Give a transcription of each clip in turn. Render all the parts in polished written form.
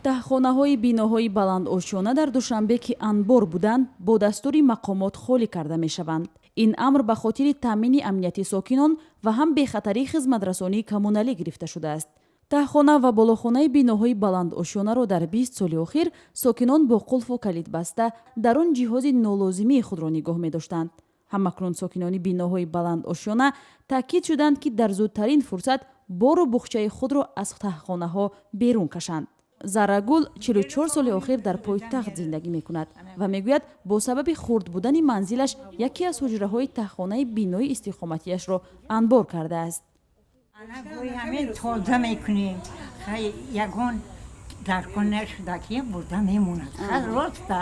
Таҳхонаҳои биноҳои баландошёна дар Душанбе, ки анбор буданд, бо дастури мақомот холӣ карда мешаванд. Ин амр ба хотири таъмини амнияти сокинон ва ҳам бехатарии хизматрасонии коммуналӣ гирифта шудааст. Таҳхона ва болохонаи биноҳои баландошёнаро дар 20 соли охир сокинон бо қулфу калид баста, дар он ҷиҳози нолозимии худро нигоҳ медоштанд. Ҳамакнун сокинони биноҳои баландошёна таъкид шуданд, ки дар зудтарин фурсат бору буғчаи худро аз таҳхонаҳо берун кашанд. Заррагул 44 соли охир дар пойтахт зиндагӣ мекунад ва мегӯяд, бо сабаби хурд будани манзилаш яке аз ҳуҷраҳои таҳхонаи бинои истиқоматиашро анбор кардааст. Ҳамин тоза мекунем, ягон даркор нашуда ки бурда мемонад. Роста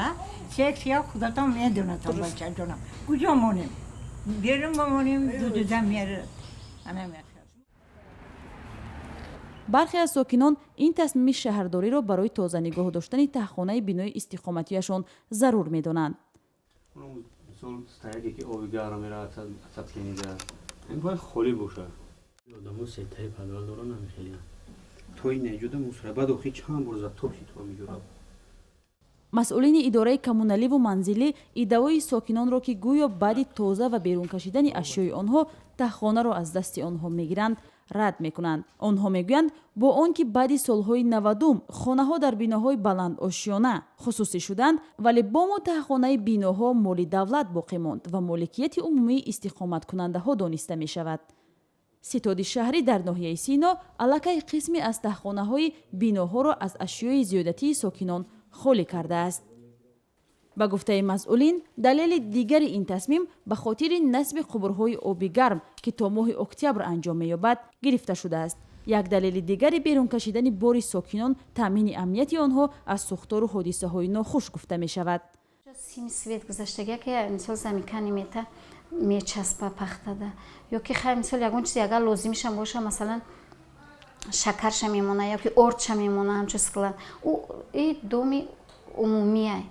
сексия худатон медонатон, бачаҷонам, куҷо монем? Берун бамонем, дудуда мерад. Бархе аз сокинон ин тасмими шаҳрдориро барои тоза нигоҳ доштани таҳхонаи бинои истиқоматиашон зарур медонанд. Мисол, стояке ки оби гарм меравад, отопление, ин бояд холӣ бошад. Одамо сетаи подвал доранд, ҳамихелия то ин неҷуда мусора, баъд охи чанд бор затоп шид то меҷураб. Масъулини идораи коммуналиву манзилӣ иддаои сокинонро, ки гӯё баъди тоза ва берун кашидани ашёи онҳо таҳхонаро аз дасти онҳо мегиранд, рад мекунанд. Онҳо мегӯянд, бо он ки баъди солҳои 90-ум хонаҳо дар биноҳои баландошёна хусусӣ шуданд, вале бому таҳхонаи биноҳо моли давлат боқӣ монд ва моликияти умумии истиқоматкунандаҳо дониста мешавад. Ситоди шаҳрӣ дар ноҳияи Сино аллакай қисме аз таҳхонаҳои биноҳоро аз ашёи зиёдатии сокинон холӣ кардааст. Ба гуфтаи масъулин, далели дигари ин тасмим ба хотири насби қубурҳои оби гарм, ки то моҳи октябр анҷом меёбад, гирифта шудааст. Як далели дигари берун кашидани бори сокинон таъмини амнияти онҳо аз сӯхтору ҳодисаҳои нохуш гуфта мешавад. Сими свет гузаштагия, ки мисол замыкание мета, мечаспа пахтада, ё ки хай, мисол, ягон чизе агар лозимишам боша, масалан, шакарша мемона ё ки ордша мемона, ҳамчун склад. И доми умумия,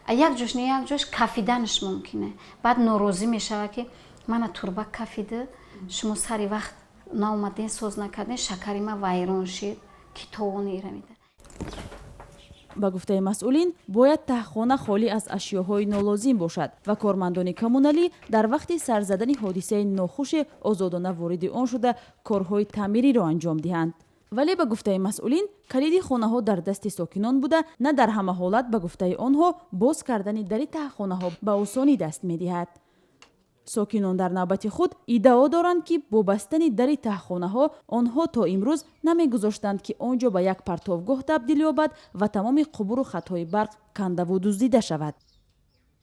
як ҷош не, як ҷош кафиданаш мумкине. Баъд норозӣ мешава, ки мана турба кафида, шумо сари вақт наомаден, соз накарден, шакари ма вайрон шид, ки товони ира меда. Ба гуфтаи масъулин, бояд таҳхона холӣ аз ашёҳои нолозим бошад ва кормандони коммуналӣ дар вақти сар задани ҳодисаи нохуше озодона вориди он шуда, корҳои таъмириро анҷом диҳанд. Вале, ба гуфтаи масъулин, калиди хонаҳо дар дасти сокинон буда, на дар ҳама ҳолат, ба гуфтаи онҳо, боз кардани дари таҳхонаҳо ба осонӣ даст медиҳад. Сокинон дар навбати худ иддао доранд, ки бо бастани дари таҳхонаҳо онҳо то имрӯз намегузоштанд, ки он ҷо ба як партовгоҳ табдил ёбад ва тамоми қубуру хатҳои барқ кандаву дуздида шавад.